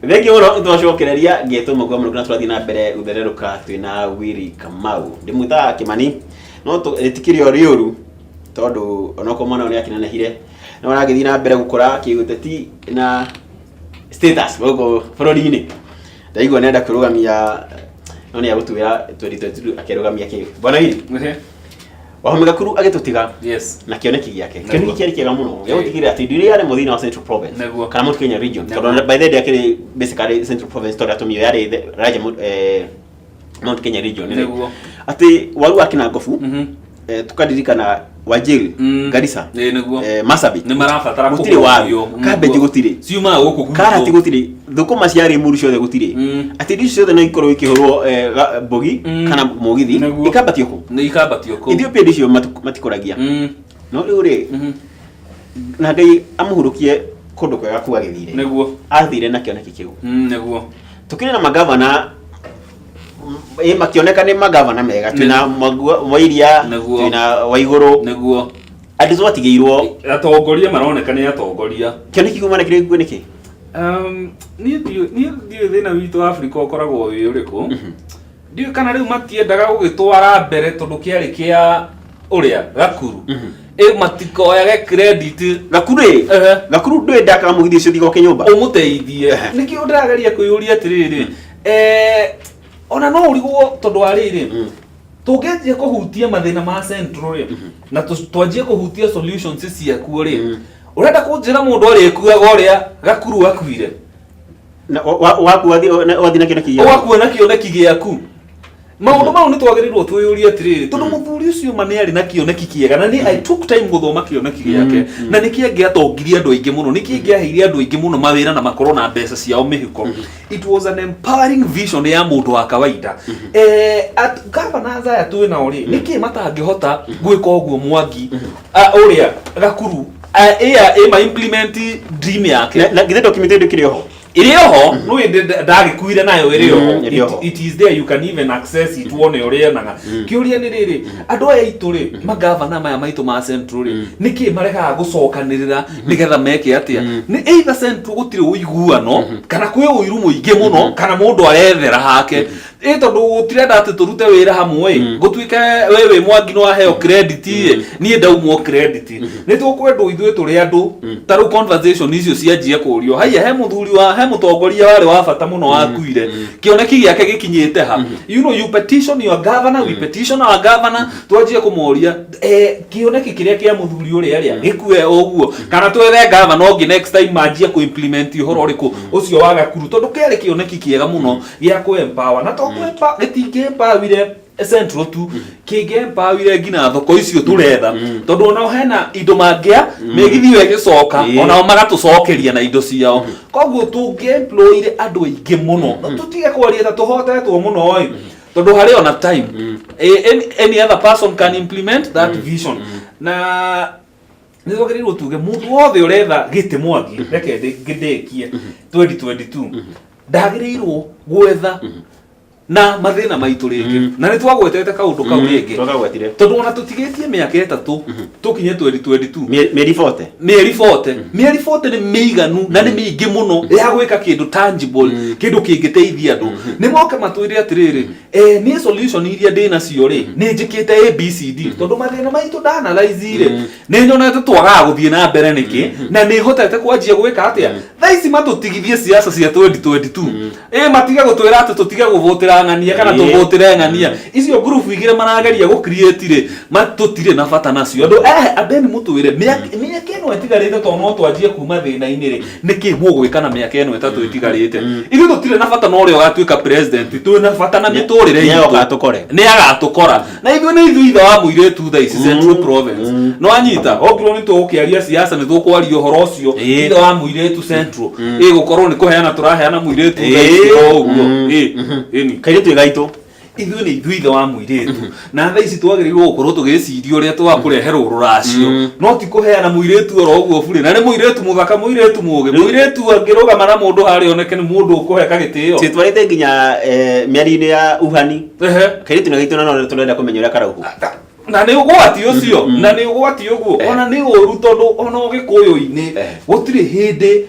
Thengiũ mũno nĩtwacokereria ngetwo mũgwa mũno na tũrathiĩ na mbere gũthererũka twĩna Willy Kamau. Ndĩmwĩtaga Kĩmani no rĩtikĩrĩ o rĩũru tondũ onokorwo mwana ũyũ nĩakĩnenehire no aragĩthiĩ na mbere gũkũra kĩũteti na status gũkũ bũrũri-inĩ. Ndaigua nĩenda kwĩrũgamia no nĩegũtwĩra 2022 akerũgamia kĩ. Bwana Willy, Wahome Gakuru agĩtũtiga na kĩoneki gĩake. Kĩoneki kĩarĩ kĩega mũno gĩa gũtigĩrĩra atĩ indo iria yarĩ thĩinĩ wa Central Province kana Mount Kenya region, tondũ by then ndĩakĩrĩ basically Central Province tondũ atumia yarĩ Raja Mount Kenya region rĩ. Atĩ waru wa Kinangofu, tukaririkana Wajir, Garissa, Ĩĩ, nĩguo. Marsabit Nĩ marabatara gũtirĩ waru, kũhũthio. Cabbage gũtirĩ, ciumaga gũkũ gwitũ. Karati gũtirĩ, thũkũma ciarĩ mũru ciothe gũtirĩ, atĩ indo icio ciothe no ikorwo ikĩhũrwo mbogi kana mũgithi ikambatio kũ? Nĩ ikambatio kũu. Ethiopia indo icio matikũragia. No rĩu rĩ, na Ngai amũhurũkie kũndũ kwega kuu agĩthire. Athire na kĩoneki kĩu. Tũkĩrĩ na magavana ĩ makĩoneka nĩ magavana mega, twĩna Mwairia, twĩna Waigũrũ, andũ twatigĩirwo. Atongoria maroneka nĩ atongoria. Kĩoneki kuma na kĩrĩa gĩkuo nĩkĩ? Niĩ ndiũĩ thĩna witũ Afrika ũkoragwo wĩ ũrĩkũ. Ndiũĩ kana rĩu matiendaga gũgĩtwara mbere tondũ kĩarĩ kĩa ũrĩa Gakuru. Ĩ matikoyage credit. Gakuru ĩ, Gakuru ndũĩ ndakaga mũgithi ũcio thigoke nyũmba. Ũmũteithie. Nĩkĩo ndĩrageria kwĩyũria atĩrĩrĩ, ona no ũrigwo tondũ wa rĩrĩ, tũngĩanjia kũhutia mathĩna ma Central rĩ, na twanjie kũhutia solutions ciakuo rĩ, ũrenda kũnjĩra mũndũ arĩkuaga ũrĩa Gakuru akuire? Na waku wathiĩ na kĩoneki gĩaku. Ũgakua na kĩoneki gĩaku. Maũndũ mau nĩ twagĩrĩirwo twĩyũrie atĩrĩrĩ, tondũ mũthuri ũcio ma nĩ arĩ na kĩoneki kĩega, na nĩ I took time gũthoma kĩoneki gĩake, na nĩ kĩangĩatongirie andũ aingĩ mũno, nĩ kĩngĩaheire andũ aingĩ mũno mawĩra na makorwo na mbeca ciao mĩhuko. It was an empowering vision ya mũndũ wa kawaida. Governors aya twĩ nao rĩ, nĩkĩ matangĩhota gwĩka ũguo Mwangi, ũrĩa Gakuru, ĩa ĩ ma implement dream yake? Na githĩ document ĩyo ndĩkĩrĩ oho? Ĩrĩ oho, no ĩndĩ ndagĩkuire nayo, ĩrĩ oho. Ĩrĩ oho. It is there, you can even access it wone ũrĩa yonaga. Kĩũria nĩ rĩrĩ, andũ aya aitũ rĩ, magavana maya maitũ ma Central rĩ, nĩkĩ maregaga gũcokanĩrĩra nĩgetha meke atĩa? Nĩ either Central gũtirĩ ũiguano, kana kwĩ ũiru mũingĩ mũno, kana mũndũ arethera hake ĩ tondũ gũtirenda atĩ tũrute wĩra hamwe ĩ, gũtuĩke we wĩ Mwangi no waheo credit ĩ, niĩ ndaumwo credit. Nĩ tũkwendwo ithuĩ tũrĩ andũ ta rĩu conversation icio cianjie kũrio, haiya, he mũthuri wa he mũtongoria warĩ wa bata mũno wakuire, kĩoneki gĩake gĩkinyĩte ha? You petition your governor, we petition our governor, twanjie kũmoria, kĩoneki kĩrĩa kĩa mũthuri ũrĩa rĩa gĩkue ũguo, kana twethe governor ũngĩ next time manjie kũ implement ũhoro ũrĩkũ ũcio wa Gakuru, tondũ kĩarĩ kĩoneki kĩega mũno gĩa kũ empower, na to kũ empower gĩtingĩ empowerire Central tu, kĩngĩ empowerire nginya thoko icio tũretha, tondũ onao hena indo mangĩa mĩgithi ĩyo ĩgĩcoka, onao magatũcokeria na indo ciao. Koguo tũngĩ employire andũ aingĩ mũno, tũtige kwaria ta tũhotetwo mũno ĩ, tondũ harĩ ona time, any other person can implement that vision. Na nĩ twagĩrĩirwo tuge mũndũ wothe ũretha gĩtĩ, Mwangi, reke ngĩndĩkie 2022, ndagĩrĩirwo gwetha na mathĩna maitũ rĩngĩ, na nĩ twagwetete kaũndũ kau rĩngĩ. Twakagwetire. Tondũ ona tũtigĩtie mĩaka 3 tũkinye 2022. Mĩeri 40. Mĩeri 40, mĩeri 40 nĩ mĩiganu na nĩ mĩingĩ mũno ya gwĩka kĩndũ tangible, kĩndũ kĩngĩteithia andũ. Nĩ moke matwĩre atĩrĩrĩ, niĩ solution iria ndĩ nacio rĩ, nĩ njĩkĩte ABCD, tondũ mathĩna maitũ ndanalyze rĩ, nĩ nyonete twagaga gũthiĩ na mbere nĩkĩ, na nĩ hotete kwanjia gwĩka atĩa. Thaa ici matũtigithie siasa cia 2022 ĩ, matige gũtwĩra atĩ tũtige gũvũtĩra ng'ania kana tũvũtĩre ng'ania. Icio ngurubu igĩrĩ marageria gũ create rĩ, tũtirĩ na bata nacio. Andũ ambeni mũtwĩre mĩaka ĩno ĩtigarĩte, tondũ no twanjie kuma thĩna-inĩ rĩ, nĩkĩ mũgwĩka na mĩaka ĩno 3 ĩtigarĩte? Ithuĩ tũtirĩ na bata na ũrĩa ũgatuĩka president, twĩ na bata na mĩtũrĩre Nĩ itũ. agatũkore. Nĩ agatũkora, na ithuĩ nĩ ithuĩ ithe wa mũirĩtu thaa ici Central Province. No anyita okorwo nĩ tũgũkĩaria siasa, nĩ tũkwaria ũhoro ũcio. Ithe wa mũirĩtu Central ĩgũkorwo nĩ kũheana tũraheana mũirĩtu thaa ici o ũguo. Ĩ ĩni. Kairĩtu gaitũ. Ithuĩ nĩ ithuĩ ithe wa mũirĩtu, na thaa ici twagĩrĩirwo gũkorwo tũgĩciria ũrĩa twakũreherwo rũracio, no ti kũheana mũirĩtu oro ũguo burĩ, na nĩ mũirĩtu mũthaka, mũirĩtu mũgĩ, mũirĩtu angĩrũgama na mũndũ harĩa oneke nĩ mũndũ ũkũheka gĩtĩo. Twĩtwarĩte nginya mĩario-inĩ ya uhani. Kairĩtu nĩ gaitũ, na no tũrenda kũmenya ũrĩa karauhwo. Na nĩ ũgwati ũcio, na nĩ ũgwati ũguo, ona nĩ ũru, tondũ ona ũgĩkũyũ-inĩ gũtirĩ hĩndĩ.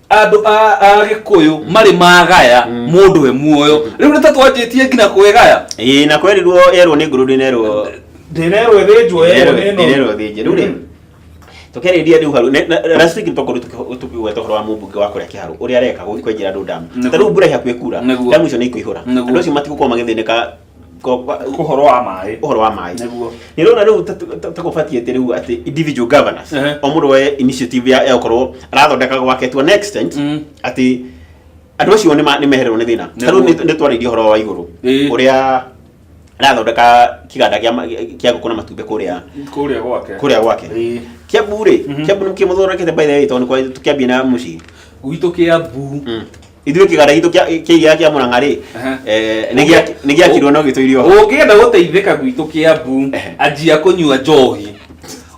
Andũ a Gĩkũyũ marĩ magaya mũndũ we muoyo. Rĩu nĩ ta twanjĩtie nginya kwĩgaya. Ĩĩ, na kwerirwo erwo nĩ ngũrũ ndĩnerwo. Ndĩnerwo ĩthĩnjwo, erwo nĩ noru. Ndĩnerwo ĩthĩnje. Rĩu rĩ, tũkĩarĩria rĩu hau last week twakorwo tũkĩgweta ũhoro wa mũmbunge wa kũrĩa Kĩharũ ũrĩa areka kwenjera andũ ndamu. Ta rĩu mbura ĩhakuhĩ kura, ndamu icio nĩ ikũihũra, andũ acio matigũkorwo magĩthĩnĩka ũhoro wa maĩ. Ũhoro wa maĩ. Nĩ ũrona rĩu ta gũbatiĩ atĩ rĩu atĩ individual governors, o mũndũ oe initiative ya gũkorwo arathondeka gwake to an extent atĩ andũ acio nĩ mehererwo nĩ thĩna. Ta rĩu nĩ twarĩirie ũhoro wa igũrũ ũrĩa arathondeka kĩganda kĩa ngũkũ na matumbĩ kũrĩa kũrĩa gwake. Kũrĩa gwake. Kiambu rĩ, Kiambu nĩ kĩmũthondekete, by the way, tondũ nĩ tũkĩambia na mũciĩ. Gwitũ Kiambu. Ithuĩ kĩganda gitũ kĩa iria kĩa Mũrang'a rĩ, nĩ gĩakirwo no gĩtũirio ho. Ũngĩenda gũteithĩka gwitũ Kiambu, anjia kũnyua njohi.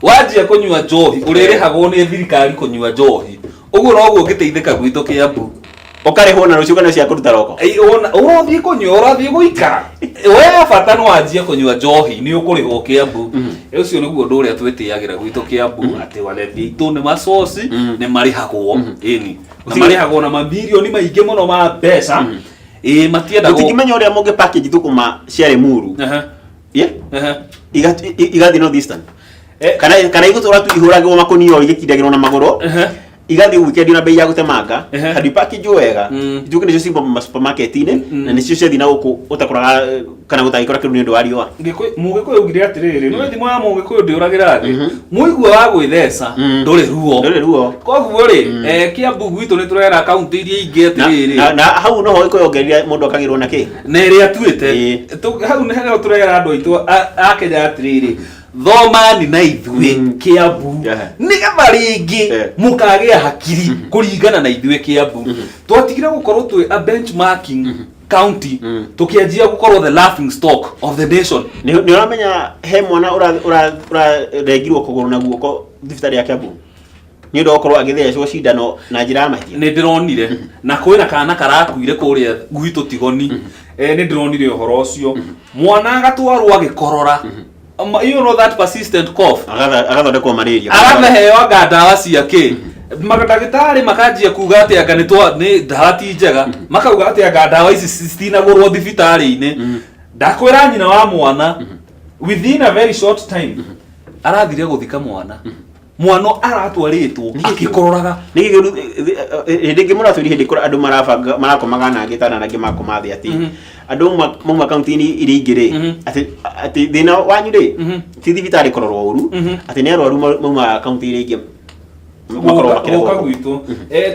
Wanjia kũnyua njohi, ũrĩrĩhagwo nĩ thirikari kũnyua njohi. Ũguo noguo ũngĩteithĩka gwitũ Kiambu. Ũkarĩhwo na rũciũ kana cia kũruta roko. Ĩ, ũrathiĩ kũnyua, ũrathiĩ gũikara we, bata no wanjie kũnyua njohi, nĩ ũkũrĩhwo Kiambu. Ũcio nĩguo ũndũ ũrĩa twĩtĩagĩra gwitũ Kiambu, atĩ walevi aitũ nĩ macoci, nĩ marĩhagwo, ĩni, na marĩhagwo na mamirioni maingĩ mũno ma mbeca, ĩ, matiendagwo. Tũtingĩmenya ũrĩa mũngĩ package thũkũma cia Limuru. Yeah? Igathiĩ North Eastern. Kana igũtũra tu ihũragĩrwo makũnia o igĩkindagĩrwo na magũrũ. Igathiĩ weekend na bei ya gũtemanga. Handũ package wega. Ituĩke nĩcio ci supermarket-inĩ na nĩcio ciathiĩ na gũkũ ũtakũraga kana gũtangĩkũra kĩndũ nĩ ũndũ wa riũa. Mũgĩkũyũ augire atĩrĩrĩ, nĩ thimo ya mũgĩkũyũ ndĩũragĩra thĩ, mũigua wa gwĩtheca ndũrĩ ruo. Ndũrĩ ruo. Koguo rĩ, Kiambu gwitũ nĩ tũrera kaunti iria ingĩ atĩrĩrĩ, Na hau noho gĩkũyũ ongerire mũndũ akagĩrwo na kĩ? Na ĩrĩa atuĩte. Hau nĩho tũrera andũ aitũ a Kenya atĩrĩrĩ, thomani na ithuĩ Kiambu, nĩgetha rĩngĩ mũkagĩa hakiri kũringana na ithuĩ Kiambu. Twatigire gũkorwo twĩ a benchmarking county, tũkĩanjia gũkorwo the laughing stock of the nation. Nĩ ũramenya he mwana ũrarengirwo kũgũrũ na guoko thibitarĩ ya Kiambu nĩ ũndũ wa gũkorwo agĩthecwo cindano na njĩra ya mahĩtia? Nĩ ndĩronire, na kwĩna kana karakuire kũrĩa gwitũ Tigoni. Nĩ ndĩronire ũhoro ũcio, mwana agatwarwo agĩkorora. You know that persistent cough. Agathondekwo malaria. Agakĩheo anga ndawa cia kĩ, mandagĩtarĩ makanjia kuga atĩ anga nĩ twa nĩ ndawa ti njega, makauga atĩ anga ndawa ici citinagũrwo thibitarĩ-inĩ. Ndakwĩra, nyina wa mwana within a very short time arathire gũthika mwana. Mwana aratwarĩtwo akĩkororaga. Nĩ kĩũru hĩndĩ ĩngĩ mũratwĩri hĩndĩ kũrĩa andũ marabanga marakomaga na gĩtanda na angĩ makoma thĩ, atĩ andũ mauma kaunti-inĩ iria ingĩ rĩ, atĩ thĩna wanyu rĩ ti thibitarĩ kũrorwo ũru, atĩ nĩ arwaru mauma kaunti iria ingĩ makorwo gũka makĩrehwo. Gũka gwitũ,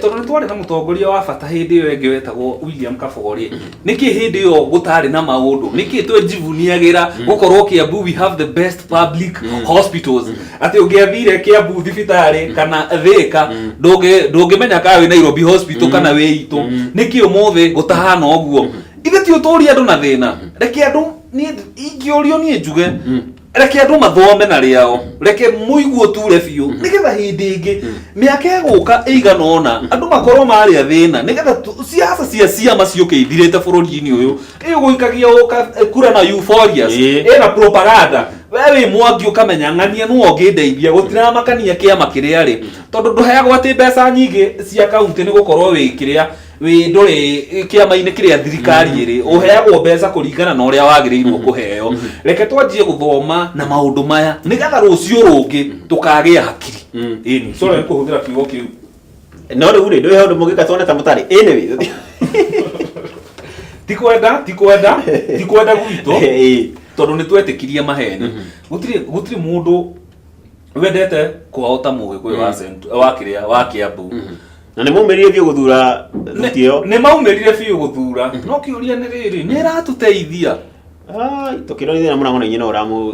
tondũ nĩ twarĩ na mũtongoria wa bata hĩndĩ ĩyo ĩngĩ wetagwo William Kabori, nĩkĩ hĩndĩ ĩyo gũtarĩ na maũndũ? Nĩkĩ twejivuniagĩra gũkorwo Kiambu we have the best public hospitals, atĩ ũngĩathire Kiambu thibitarĩ kana Thĩka ndũngĩmenya kana wĩ Nairobi hospital kana wĩ itũ? Nĩkĩ ũmũthĩ gũtahana ũguo? Ithe ti ũtũrie andũ na thĩna. Reke andũ, niĩ ingĩũrio niĩ njuge reke andũ mathome na rĩao, reke mũiguo ture biũ, nĩgetha hĩndĩ ĩngĩ mĩaka ĩgũka ĩigana ũna andũ makorwo marĩa thĩna, nĩgetha siasa cia ciama ciũke ithirĩte bũrũri-inĩ ũyũ ĩyo gũikagia ũka kura na euphorias ĩna propaganda. We wĩ Mwangi ũkamenya ng'ania nĩwe ũngĩndeithia, gũtiramakania kĩama kĩrĩa rĩ, tondũ ndũheagwo atĩ mbeca nyingĩ cia kaunti nĩ gũkorwo wĩ kĩrĩa wĩ ndũrĩ kĩama-inĩ kĩrĩa thirikari ĩrĩ. Ũheagwo mbeca kũringana na ũrĩa wagĩrĩirwo kũheo. Reke twanjie gũthoma na maũndũ maya, nĩgetha rũciũ rũngĩ tũkagĩa hakiri. Ĩni, sorry nĩ kũhũthĩra kiugo kĩu. No rĩu rĩ, ndũĩ ũndũ mũngĩka tuone ta mũtarĩ, anyway. Ti kwenda gwitũ, tondũ nĩ twetĩkirie maheni. Gũtirĩ mũndũ wendete kwao ta mũgĩkũyũ wa wa kĩrĩa wa Kiambu. Na nĩ maumĩrire biũ gũthura thuti ĩyo. Nĩ maumĩrire biũ gũthura, no kĩũria nĩ rĩrĩ, nĩ ĩratũteithia? Ai, tũkĩrorithia na mũrango na inyuĩ no ũramũ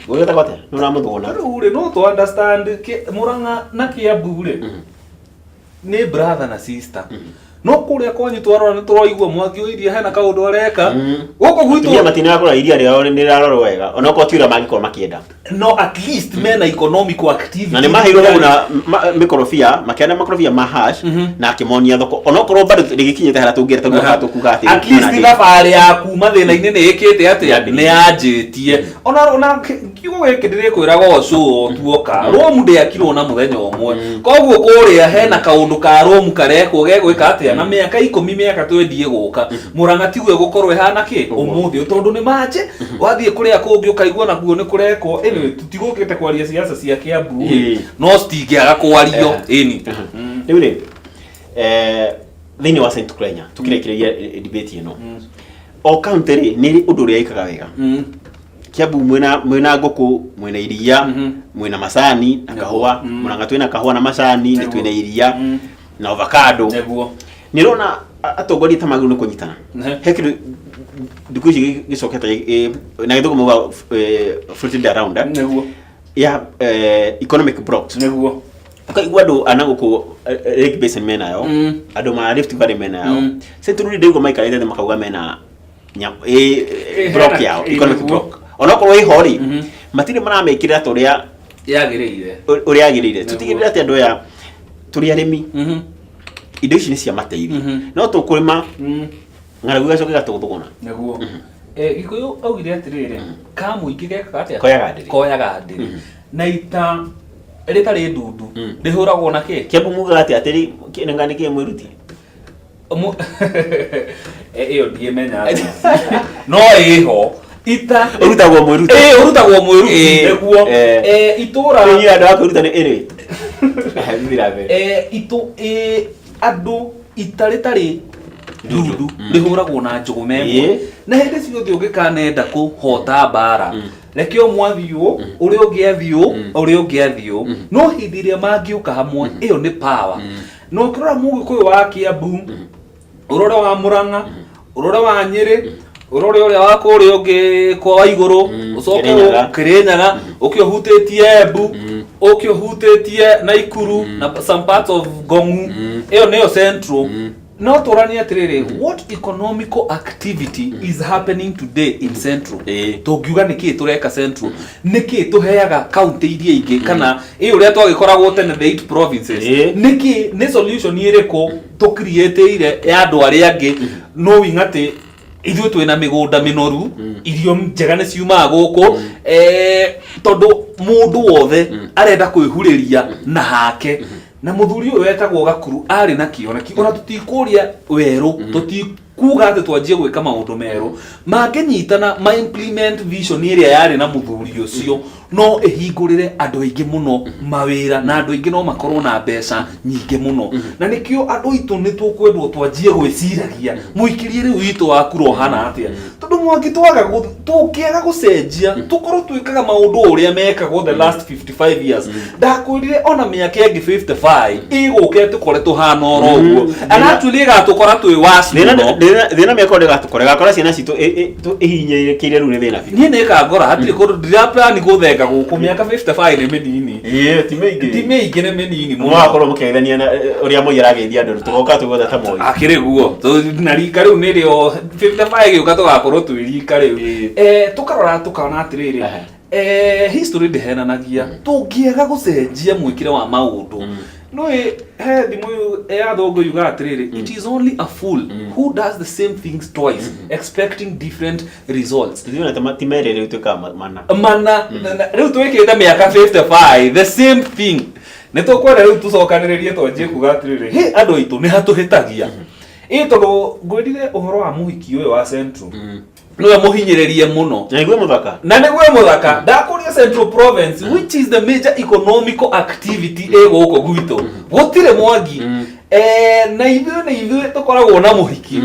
gwĩtagwo atĩa, no ũramũthũgũna. Rĩu rĩ, no tũ understand Mũrang'a na Kiambu rĩ, nĩ brother na sister. No kũrĩa kwanyu twarora nĩ tũraigua Mwangi wa Iria hena kaũndũ areka gũkũ Atumia gwitũ. matinakora iria rĩao nĩ rĩrarorwo wega, onokorwo ti ũrĩa mangĩkorwo makĩenda. No at least mena economic activity. Na nĩ maheirwo maguna mĩkorobia, makĩenda makorobia ma hash na akĩmonia thoko, onokorwo bado rĩgĩkinyĩte harĩa tũngĩenda tondũ haha tũkuga atĩ At least mana thabarĩ ya kuma thĩna-inĩ nĩ ĩkĩte atĩa? Yambĩrĩirie. Nĩ yanjĩtie. Ona kiugo gĩkĩ ndĩrĩkwĩraga o tuoka Rome ndĩakirwo na mũthenya ũmwe. Koguo kũrĩa hena kaũndũ ka Rome karekwo gegwĩka atĩa na mĩaka 10, mĩaka 20 ĩgũka, Mũrang'a tiguo ĩgũkorwo ĩhana kĩ ũmũthĩ, tondũ nĩ manjĩ wathiĩ kũrĩa kũngĩ ũkaigua nakuo nĩ kũrekwo. Anyway, tũtigũkĩte kwaria siasa cia Kiambu no citingĩaga kwario. Ĩni. Rĩu rĩ, thĩinĩ wa Central Kenya, tũkĩrĩkĩrĩria debate ĩno, o county rĩ nĩ ĩrĩ ũndũ ũrĩa ĩkaga wega. Kiambu mwĩna ngũkũ, mwĩna iria, mwĩna macani na kahũa. Mũrang'a twĩna kahũa na macani, nĩ twĩna iria na avocado. Nĩ ũrona atongoria ta magĩrĩirwo nĩ kũnyitana. He kĩndũ thikũ ici gĩcokete na gĩthũngũ mauga floated around, ya economic blocks. Ũkaigua andũ a na gũkũ Lake Basin menayo, andũ ma Rift Valley menayo. Central ndĩraigua maikarĩte thĩ makauga mena block yao, economic block, onokorwo ĩho rĩ, matirĩ maramĩkĩrĩra ta ũrĩa yagĩrĩire. Ũrĩa yagĩrĩire. Tũtigĩrĩre atĩ andũ aya tũrĩ arĩmi, indo ici nĩ cia mateithio, no tũkũrĩma ng'aragu ĩgacoka ĩgatũthũgũna. Nĩguo. Gĩkũyũ augire atĩrĩrĩ, ka mũingĩ gekaga atĩa? Koyaga ndĩrĩ. Koyaga ndĩrĩ. Na ita rĩtarĩ ndundu rĩhũragwo na kĩ? Kiambu mugaga atĩ atĩrĩ nanga nĩ kĩ mwĩruti? Ĩyo ndiĩmenya, no ĩho ita Ũrutagwo mwĩruti. Ĩ, ũrutagwo mwĩruti, nĩguo. Itũra Inyuĩ andũ a kwĩruta nĩ ĩrĩ thiĩ na mbere. Itũ andũ ita rĩtarĩ ndundu rĩhũragwo na njũgũma ĩmwe. Na hĩndĩ ciothe ũngĩkanenda kũhota mbara, reke ũmwe athiĩ ũũ, ũrĩa ũngĩ athiĩ ũũ, ũrĩa ũngĩ athiĩ ũũ, no hĩndĩ ĩrĩa mangĩũka hamwe, ĩyo nĩ power. Na ũkĩrora Mũgĩkũyũ wa Kiambu, ũrore wa Mũrang'a, ũrore wa Nyĩrĩ, ũrore ũrĩa wa kũrĩa ũngĩ kwa wa igũrũ, ũcoke Kĩrĩnyaga. Kĩrĩnyaga, ũke ũhutĩtie Embu, ũke ũhutĩtie Naikuru na some parts of Ngong'u, ĩyo nĩyo Central. No tũranie atĩrĩrĩ, what economical activity is happening today in Central? Tũngiuga nĩ kĩĩ tũreka Central, nĩ kĩĩ tũheaga county iria ingĩ, kana ĩ ũrĩa twagĩkoragwo tene, the eight provinces? Nĩ kĩĩ, nĩ solution ĩrĩkũ tũcreateire ya andũ arĩa angĩ, knowing atĩ ithuĩ twĩna mĩgũnda mĩnoru, irio njega nĩ ciumaga gũkũ, tondũ mũndũ wothe arenda kwĩhurĩria na hake. Na mũthuri ũyũ wetagwo Gakuru arĩ na kĩoneki, ona tũtikũria werũ, tũtikuga atĩ twanjie gwĩka maũndũ merũ. Mangĩnyitana ma implement vision ĩrĩa yarĩ na mũthuri ũcio, no ĩhingũrĩre andũ aingĩ mũno mawĩra, na andũ aingĩ no makorwo na mbeca nyingĩ mũno. Na nĩkĩo andũ aitũ nĩ tũkwendwo twanjie gwĩciragia mũikĩrie rĩu witũ wa kura ũhana atĩa, tondũ Mwangi twaga tũngĩaga gũcenjia, tũkorwo twĩkaga maũndũ o ũrĩa mekagwo the last 55 years, ndakwĩrire ona mĩaka ĩngĩ 55 ĩgũke tũkore tũhana oro ũguo, and actually ĩgatũkora twĩ worse Thĩna mũno. Thĩna mĩaka ũrĩa ĩgatũkora, ĩgakora ciana citũ ihinyĩrĩkĩire rĩu nĩ thĩna biũ. Niĩ nĩ ĩkangora, hatirĩ kũndũ ndiraplan gũthenga gũkũ. Mĩaka 55 nĩ mĩnini. Ĩĩ, ti mĩingĩ. Ti mĩingĩ, nĩ mĩnini mũno. Mũgakorwo mũkĩgeithania na ũrĩa Moi arageithia andũ, tũgoka tũgothe ta Moi. Akĩrĩ guo na rika rĩu nĩrĩo 55 gĩũka tũgakorwo twĩ rika rĩu. Tũkarora tũkaona atĩrĩrĩ, history ndĩhenanagia. Tũngĩaga gũcenjia mwĩkĩre wa maũndũ, no he thimũ ya thũngũ yugaga atĩrĩrĩ, "It is only a fool who does the same things twice expecting different results." Ithuĩ ona ti merĩ rĩu twĩkaga mana. Mana rĩu twĩkĩte mĩaka 55 the same thing. Nĩ tũkwenda rĩu tũcokanĩrĩrie, twanjie kuga atĩrĩrĩ, hĩ, andũ aitũ nĩ hatũhĩtagia ĩ, tondũ ngwĩrire ũhoro wa mũhiki ũyũ wa Central nĩwe mũhinyĩrĩrie mũno. Na nĩguo mũthaka. Na nĩguo mũthaka. Ndakũria Central Province, which is the major economical activity ĩ gũkũ gwitũ? Gũtirĩ, Mwangi. Na ithuĩ nĩ ithuĩ tũkoragwo na mũhiki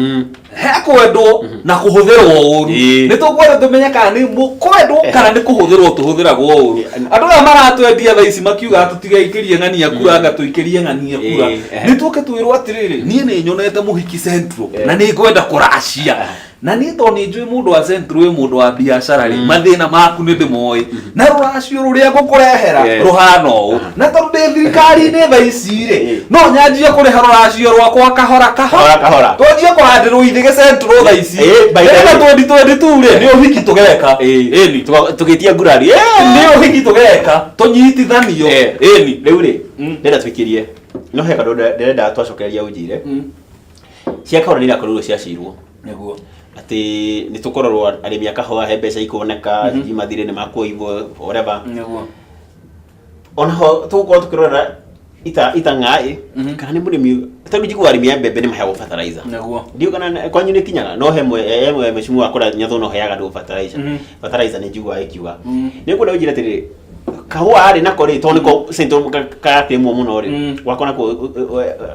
hekwendwo na kũhũthĩrwo ũru. Nĩ tũkwenda tũmenye kana nĩ kwendwo kana nĩ kũhũthĩrwo tũhũthĩragwo ũru. Andũ aya maratwendia thaa ici makiuga tũtigaikĩrie ng'ania kura, anga tũikĩrie ng'ania kura. Nĩ tũke twĩrwo atĩrĩrĩ, niĩ nĩ nyonete mũhiki Central na nĩ ngwenda kũracia. Na niĩ tondũ nĩ njũĩ mũndũ wa Central wĩ mũndũ wa biacara rĩ, mathĩna maku nĩ ndĩmoĩ, na rũracio rũrĩa ngũkũrehera rũhana ũũ. Na tondũ ndĩ thirikari-inĩ thaa ici rĩ, no nyanjie kũrĩha rũracio rwakwa kahora kahora. Kahora kahora. Twanjie kũhandĩrwo ithĩgĩ Central thaa ici. By the Nĩgetha way. 2022 rĩ, nĩ ũhiki tũgeka. Ĩni. Tũgĩtia ngurari. Nĩ ũhiki tũgeka, tũnyitithanio. Ĩni. Rĩu rĩ, ndĩrenda tũikĩrie, no he kaũndũ ndĩrenda twacokereria ũnjĩre. Cia kahũa nĩ irakorirwo ciacirwo. Nĩguo. Atĩ nĩ tũkũrorwo arĩmi a kahũa he mbeca ikuoneka, sijui mathirĩ nĩ makuoimwo, whatever. Nĩguo. Onaho tũgũkorwo tũkĩrora ita itang'aĩ kana nĩ mũrĩmi, tondũ njiguaga arĩmi a mbembe nĩ maheagwo fertilizer. Nĩguo. Ndiũ kana kwanyu nĩ kinyaga, no he mwe he mwe mheshimiwa wakũra Nyathũ no heaga andũ fertilizer. Fertilizer nĩ njiguaga ĩkiuga. Nĩ ngwenda ũnjĩre atĩrĩrĩ, kahũa rĩ nako rĩ, tondũ nĩko Central karakĩrĩmwo mũno rĩ, gwakwa nako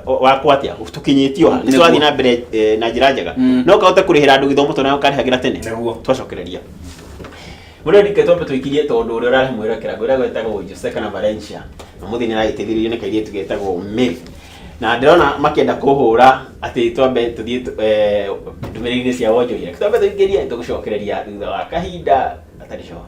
wakwa atĩa tũkinyĩtio ha nĩ tũrathiĩ na mbere na njĩra njega, no kahote kũrĩhĩra andũ gĩthomo tondũ nako karĩhagĩra tene? Nĩguo. Twacokereria mũrĩa ndike twambe tũikirie, tondũ ũrĩa ũrarĩ mwĩrokera ngwĩra gwetagwo Jose kana Valencia, na mũthĩ nĩ aragĩteithĩrĩrio nĩ kairĩtu getagwo Mary, na ndĩrona makĩenda kũhũra atĩ twambe tũthiĩ ndũmĩrĩri-inĩ cia wonjoria. Twambe tũingĩrie, tũgũcokereria thutha wa kahinda gatarĩ coho.